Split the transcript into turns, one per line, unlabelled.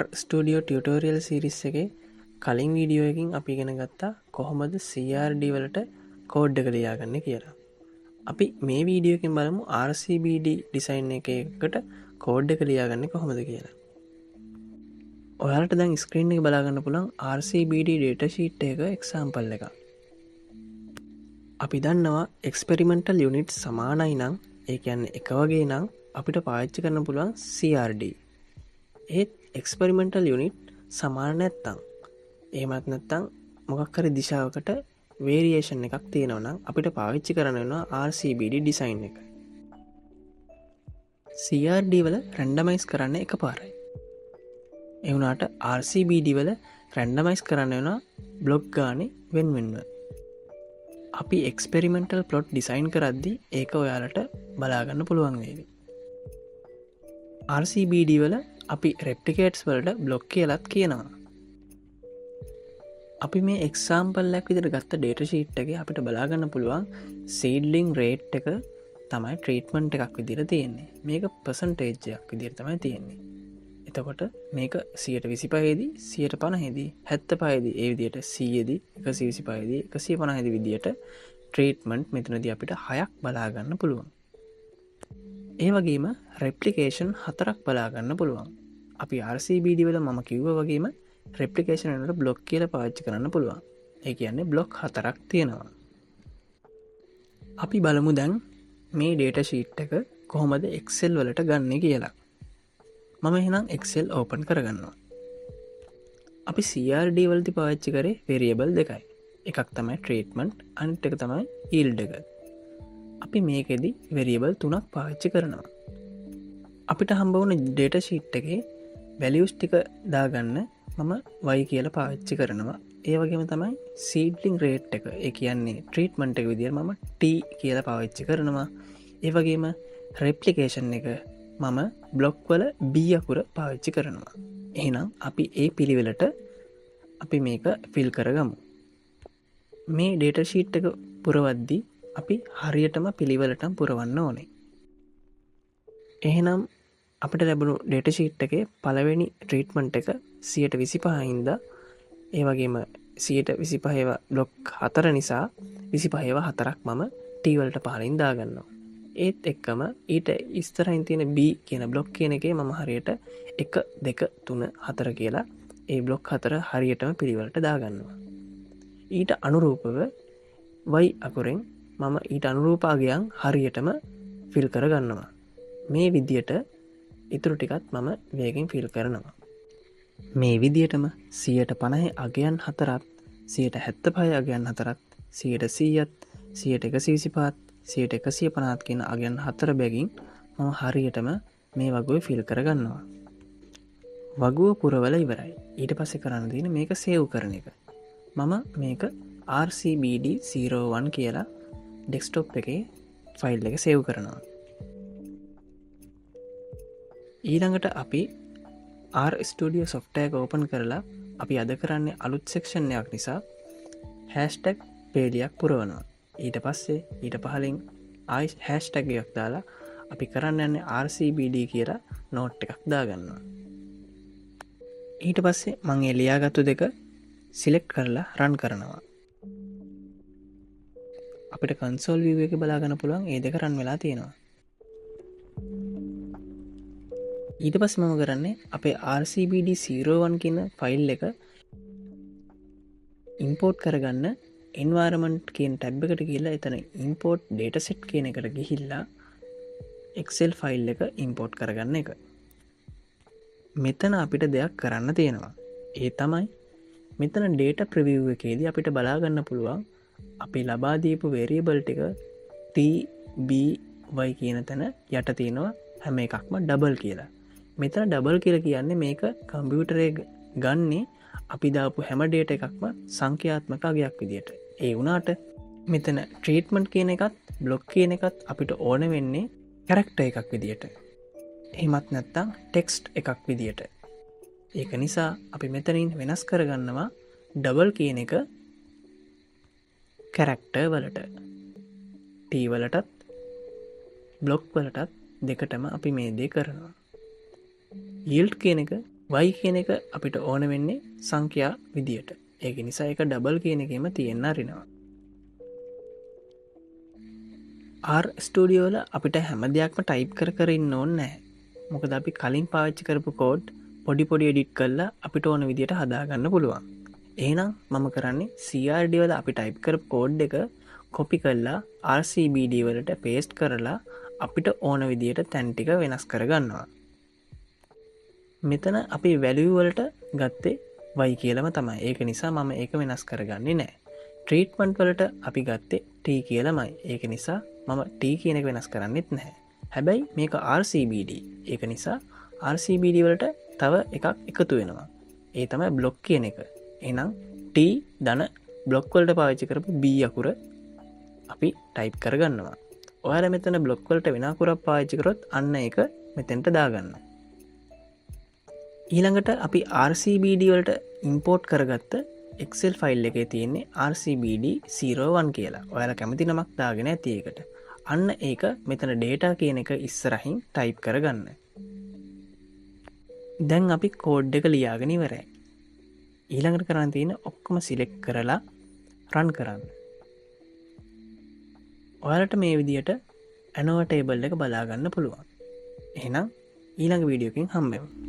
R Studio tutorial series එකේ කලින් video එකකින් අපි ඉගෙන ගත්තා කොහොමද CRD වලට කෝඩ් එක ලියාගන්නේ කියලා. අපි මේ වීඩියෝ එකෙන් බලමු RCBD design එකකට කෝඩ් එක ලියාගන්නේ කොහොමද කියලා. ඔයාලට දැන් ස්ක්‍රීන් එක බලා ගන්න පුළුවන් RCBD data sheet එක එක්සැම්පල් එක. අපි දන්නවා එක්ස්පෙරිමෙන්ටල් යුනිට් සමානයි නම්, ඒ කියන්නේ එක වගේ නම් අපිට පාවිච්චි කරන්න පුළුවන් CRD. ඒත් එක්ස්පෙරිමෙන්ටල් යුනිට් සමාන නැත්තම්, එහෙමත් නැත්තම් මොකක් හරි දිශාවකට වේරියේෂන් එකක් තියෙනවා නම් අපිට පාවිච්චි කරන්න වෙනවා RCBD design එක. CRD වල රැන්ඩමයිස් කරන්න එකපාරයි. ඒ වුණාට RCBD වල රැන්ඩමයිස් කරන්න වෙනවා බ්ලොක් ගානේ වෙන වෙනම. අපි එක්ස්පෙරිමෙන්ටල් ප්ලොට් ඩිසයින් කරද්දි ඒක ඔයාලට බලාගන්න පුළුවන් වේවි. RCBD වල අපි රෙප්ලිකේට්ස් වලට බ්ලොක් කියලත් කියනවා. අපි මේ එක්සාම්පල් එකක් විදිහට ගත්ත ඩේටා ෂීට් එකේ අපිට බලාගන්න පුළුවන් සීඩ්ලිං රේට් එක තමයි ට්‍රීට්මන්ට් එකක් විදිහට තියෙන්නේ. මේක පර්සන්ටේජ් එකක් විදිහට තමයි තියෙන්නේ. එතකොට මේක සියයට විසිපහේදී, සියයට පනහේදී, හැත්තපහේදී, ඒ විදිහට සීයේදී, එකසිය විසිපහේදී, එකසිය පනහේදී විදිහට ට්‍රීට්මන්ට් මෙතනදී අපිට 6ක් බලාගන්න පුළුවන්. ඒ වගේම රෙප්ලිකේෂන් 4ක් බලාගන්න පුළුවන්. අපි RCBD වල මම කිව්වා වගේම රෙප්ලිකේෂන් වලට බ්ලොක් කියලා පාවිච්චි කරන්න පුළුවන්. ඒ කියන්නේ බ්ලොක් 4ක් තියෙනවා. අපි බලමු දැන් මේ ඩේටා ෂීට් එක කොහොමද Excel වලට ගන්නෙ කියලා. මම එහෙනම් Excel open කරගන්නවා. අපි CRD වලදී පාවිච්චි කරේ වේරියබල් දෙකයි. එකක් තමයි ට්‍රීට්මන්ට්, අනිත් එක තමයි yield එක. අපි මේකෙදි වේරියබල් තුනක් පාවිච්චි කරනවා. අපිට හම්බ වුණ ඩේටා ෂීට් එකේ වැලියුස් ටික දාගන්න මම Y කියලා පාවිච්චි කරනවා. ඒ වගේම තමයි සීඩ්ලිං රේට් එක, ඒ කියන්නේ ට්‍රීට්මන්ට් එක විදියට මම T කියලා පාවිච්චි කරනවා. ඒ වගේම රෙප්ලිකේෂන් එක මම බ්ලොක් වල B අකුර පාවිච්චි කරනවා. එහෙනම් අපි ඒ පිළිවෙලට අපි මේක ෆිල් කරගමු. මේ ඩේටා ෂීට් එක පුරවද්දි අපි හරියටම පිළිවෙලටම පුරවන්න ඕනේ. එහෙනම් අපිට ලැබුණු ඩේටා ෂීට් එකේ පළවෙනි ට්‍රීට්මන්ට් එක සියයට විසිපහ හින්දා, ඒ වගේම සියයට විසිපහේව බ්ලොක් 4 නිසා විසිපහේව 4ක් මම T වලට පහලින් දාගන්නවා. ඒත් එක්කම ඊට ඉස්සරහින් තියෙන B කියන බ්ලොක් කියන එකේ මම හරියට 1 2 3 4 කියලා ඒ බ්ලොක් 4 හරියටම පිළිවෙලට දාගන්නවා. ඊට අනුරූපව Y අකුරෙන් මම ඊට අනුරූප අගයන් හරියටම ෆිල් කරගන්නවා. මේ විදියට ඉතුරු ටිකත් මම වේගෙන් ෆිල් කරනවා. මේ විදියටම සියයට පනහේ අගයන් හතරත්, සියයට හැත්තපහේ අගයන් හතරත්, සියයට සීයත්, සියයට එකසිය විසිපහත්, සියයට එකසිය පනහත් කියන අගයන් 4 බැගින් මම හරියටම මේ වගුව ෆිල් කරගන්නවා. වගුව පුරවල ඉවරයි. ඊට පස්සේ කරන්න තියෙන්නේ මේක සේව් කරන එක. මම මේක RCBD zero one කියලා ඩෙස්ක්ටොප් එකේ ෆයිල් එක සේව් කරනවා. ඊළඟට අපි R Studio software එක ඕපන් කරලා අපි අද කරන්නේ අලුත් සෙක්ෂන් එකක් නිසා හැෂ්ටැග් පේලියක් පුරවනවා. ඊට පස්සේ ඊට පහලින් ආයි හැෂ්ටැග් එකක් දාලා අපි කරන්න යන්නේ RCBD කියලා නෝට් එකක් දාගන්නවා. ඊට පස්සේ මං ඒ ලියාගත්තු දෙක සිලෙක්ට් කරලා රන් කරනවා. අපිට කන්සෝල් view එක බලා ගන්න පුළුවන් ඒ දෙක රන් වෙලා තියෙනවා. ඊට පස්සේ මම කරන්නේ අපේ RCBD zero one කියන ෆයිල් එක ඉම්පෝට් කරගන්න එන්වයරන්මන්ට් කියන ටැබ් එකට ගිහිල්ලා එතන ඉම්පෝට් ඩේටා සෙට් කියන එකට ගිහිල්ලා Excel file එක ඉම්පෝට් කරගන්න එක. මෙතන අපිට දෙයක් කරන්න තියෙනවා. ඒ තමයි මෙතන ඩේටා ප්‍රිවිව් එකේදී අපිට බලා ගන්න පුළුවන් අපි ලබා දීපු වේරියබල් ටික T, B, Y කියන තැන යට තියෙනවා හැම එකක්ම ඩබල් කියලා. මෙතන ඩබල් කියලා කියන්නේ මේක කම්පියුටරේ ගන්නේ අපි දාපු හැම ඩේටා එකක්ම සංඛ්‍යාත්මක අගයක් විදියට. ඒ වුණාට මෙතන ට්‍රීට්මන්ට් කියන එකත් බ්ලොක් කියන එකත් අපිට ඕන වෙන්නේ කැරක්ටර් එකක් විදියට. එහෙමත් නැත්නම් ටෙක්ස්ට් එකක් විදියට. ඒක නිසා අපි මෙතනින් වෙනස් කරගන්නවා ඩබල් කියන එක කැරක්ටර් වලට. T වලටත් බ්ලොක් වලටත් දෙකටම අපි මේ දේ කරනවා. yield කියන එක Y කියන එක අපිට ඕන වෙන්නේ සංඛ්‍යා විදියට. ඒක නිසා ඒක ඩබල් කියන එකේම තියෙන්න අරිනවා. R Studio වල අපිට හැම දෙයක්ම ටයිප් කර කර ඉන්න ඕනේ නැහැ. මොකද අපි කලින් පාවිච්චි කරපු කෝඩ් පොඩි පොඩි එඩිට් කරලා අපිට ඕන විදියට හදාගන්න පුළුවන්. එහෙනම් මම කරන්නේ CRD වල අපි ටයිප් කරපු කෝඩ් එක කොපි කරලා RCBD වලට පේස්ට් කරලා අපිට ඕන විදියට තැන් ටික වෙනස් කරගන්නවා. මෙතන අපි වැලියු වලට ගත්තේ Y කියලාම තමයි. ඒක නිසා මම ඒක වෙනස් කරගන්නේ නෑ. ට්‍රීට්මන්ට් වලට අපි ගත්තේ T කියලාමයි. ඒක නිසා මම T කියන එක වෙනස් කරන්නෙත් නැහැ. හැබැයි මේක RCBD. ඒක නිසා RCBD වලට තව එකක් එකතු වෙනවා. ඒ තමයි බ්ලොක් කියන එක. එහෙනම් T ධන බ්ලොක් වලට පාවිච්චි කරපු B අකුර අපි ටයිප් කරගන්නවා. ඔයාලා මෙතන බ්ලොක් වලට වෙන අකුරක් පාවිච්චි කරොත් අන්න ඒක මෙතෙන්ට දාගන්න. ඊළඟට අපි RCBD වලට ඉම්පෝට් කරගත්ත Excel file එකේ තියෙන්නේ RCBD zero one කියලා. ඔයාලා කැමති නමක් දාගෙන ඇති ඒකට. අන්න ඒක මෙතන ඩේටා කියන එක ඉස්සරහින් ටයිප් කරගන්න. දැන් අපි කෝඩ් එක ලියාගෙන ඉවරයි. ඊළඟට කරන්න තියෙන ඔක්කොම සිලෙක්ට් කරලා රන් කරන්න. ඔයාලට මේ විදියට ඇනෝවා ටේබල් එක බලා ගන්න පුළුවන්. එහෙනම් ඊළඟ වීඩියෝ එකකින් හම්බෙමු.